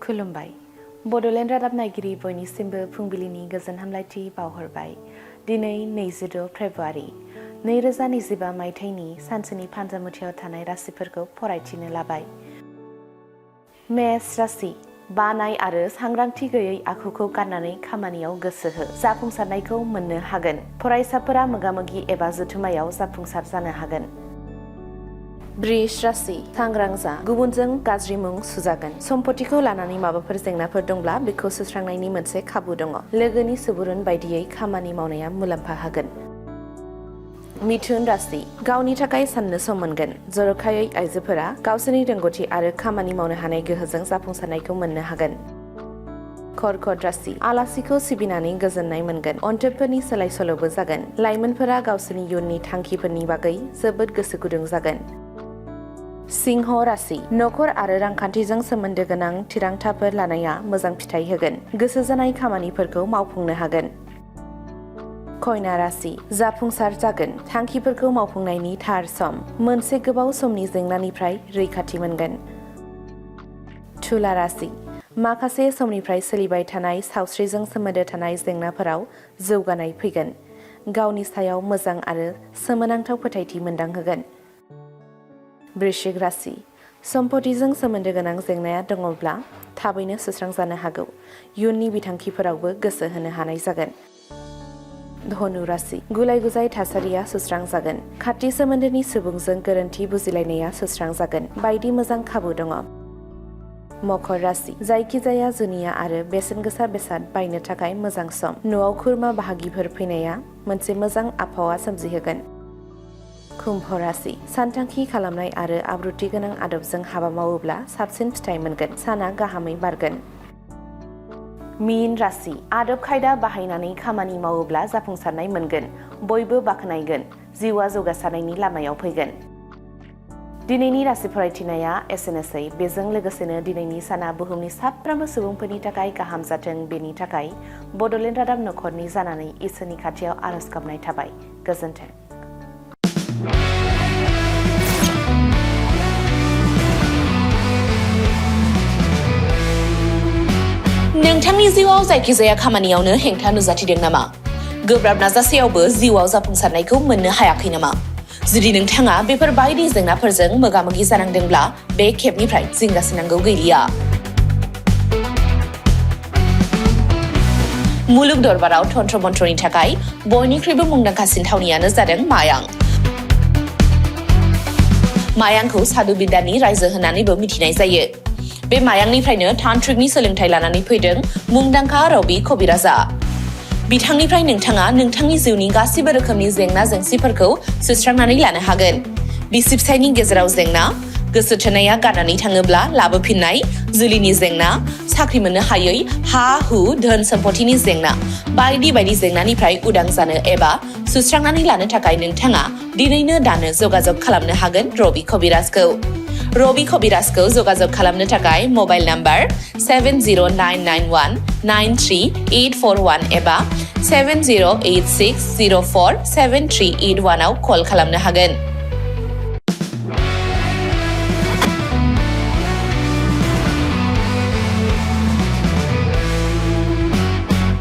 खुलुमबाय बड'लेण्ड रादाब नायगिरि बयनिसिमबो फुंबिलिनि गोजोन हामलायथि बावहरबाय। दिनै 22 फेब्रुआरि 2025 मायथाइनि सानसेनि फान्जामुथियाव थानाय राशिफोरखौ फरायथिनो लाबाय। मेष राशि बानाय आरो सांग्रांथि गैयै आखुखौ गारनानै खामानियाव गोसो हो। जाफुंसारनायखौ मोननो हागोन। फरायसाफोरा मोगा-मोगि एबा जथुम्मायाव जाफुंसार जानो हागोन। बृष राशि सांग्रां जा, गुबुनजों गाज्रि मुं सुजागोन। सम्पथिखौ लानानै माबाफोर जेंनाफोर दंब्ला बेखौ सुस्रांनायनि मोनसे खाबु दङ। लोगोनि सुबुरुन बायदियै खामानि मावनाया मुलाम्फा होगोन। मिथुन राशि गावनि थाखाय साननो सम मोनगोन। जर'खायै आइजोफोरा गावसोरनि रोंगौथि आरो खामानि मावनो हानाय गोहोजों जाफुंसारनायखौ मोननो हागोन। कर्कट राशि आलासिखौ सिबिनानै गोजोननाय मोनगोन। अन्थोबफोरनि सोलाय सोल'बो जागोन। लाइमोनफोरा गावसोरनि इयुननि थांखिफोरनि बागै जोबोद गोसो गुदुं जागोन। सिंह राशि नखर आरो रांखान्थिजों सोमोन्दो गोनां थिरांथाफोर लानाया मोजां फिथाइ होगोन। गोसो जानाय खामानिफोरखौ मावफुंनो हागोन। कन्या राशि जाफुंसार जागोन। थांखिफोरखौ मावफुंनायनि थार सम। मोनसे गोबाव समनि जेंनानिफ्राय रैखाथि मोनगोन। तुला राशि माखासे समनिफ्राय सोलिबाय थानाय सावस्रिजों सोमोन्दो थानाय जेंनाफोराव जौगानाय फैगोन। गावनि सायाव मोजां आरो सोमोनांथाव फोथायथि मोनदांहोगोन। वृश्चिक राशि सम्पथिजों सोमोन्दो गोनां जेंनाया दङब्ला थाबैनो सुस्रांजानो हागौ। इयुननि बिथांखिफोरावबो गोसो होनो हानाय जागोन। धनु राशि गुलाय-गुजाय थासारिया सुस्रांजागोन। खाथि सोमोन्दोनि सुबुंजों गोरोन्थि बुजिलायनाया सुस्रांजागोन बायदि मोजां खाबु दङ। मकर राशि जायखिजाया जुनिया आरो बेसेन गोसा बेसाद बायनो थाखाय मोजां सम। न'आव खुरमा बाहागिफोर फैनाया मोनसे मोजां आबहावा सोमजिहोगोन। कुम्भ राशि सानथांखि खालामनाय आरो आब्रुथि गोनां आदबजों हाबा मावोब्ला साबसिन फिथाइ मोनगोन। साना गाहामै बारगोन। मीन राशि आदब खायदा बाहायनानै खामानि मावोब्ला जाफुंसारनाय मोनगोन। बयबो बाख्नायगोन। जिउआ जौगासारनायनि लामायाव फैगोन। दिनैनि राशि फरायथिनाया एसेनोसै। बेजों लोगोसेनो दिनैनि साना बुहुमनि साफ्रोमबो सुबुंफोरनि थाखाय गाहाम जाथों बेनि थाखाय बड'लेण्ड रादाब नखरनि जानानै इसोरनि खाथियाव आरज गाबनाय थाबाय। गोजोन्थों। नोंथांनि जिउआव जायखिजाया खामानियावनो हेंथा नुजाथिदों नामा? गोब्राब नाजासेयावबो जिउआव जाफुंसारनायखौ मोननो हायाखै नामा? जुदि नोंथाङा बेफोर बायदि जेंनाफोरजों मोगा-मोगि जानांदोंब्ला बे खेबनिफ्राय जिंगासिनांगौ गैलिया। मुलुग दरबाराव तन्त्र मन्त्रनि थाखाय बयनिख्रुइबो मुंदांखासिन थावनियानो जादों मायां। मायांखौ साधु बिद्यानि रायजो होननानैबो मिथिनाय जायो। बे मायांनिफ्रायनो तान्त्रिकनि सोलोंथाइ लानानै फैदों मुंदांखा रबि कबिराजआ। बिथांनिफ्राय नोंथाङा नोंथांनि जिउनि गासिबो रोखोमनि जेंना जेंसिफोरखौ सुस्रांनानै लानो हागोन। बिसि फिसायनि गेजेराव जेंना, गोसो थोनाया गारनानै थाङोब्ला लाबोफिननाय, जुलिनि जेंना, साख्रि मोननो हायै, हा-हु, धोन सम्पथिनि जेंना बायदि बायदि जेंनानिफ्राय उदां जानो एबा सुस्रांनानै लानो थाखाय नोंथाङा दिनैनो दानो जगाजग खालामनो हागोन रबि कबिराजखौ। रबि कबिराजखौ जगाजग खालामनो थाखाय मबाइल नाम्बार 7099193841 एबा 7086047381 आव कल खालामनो हागोन।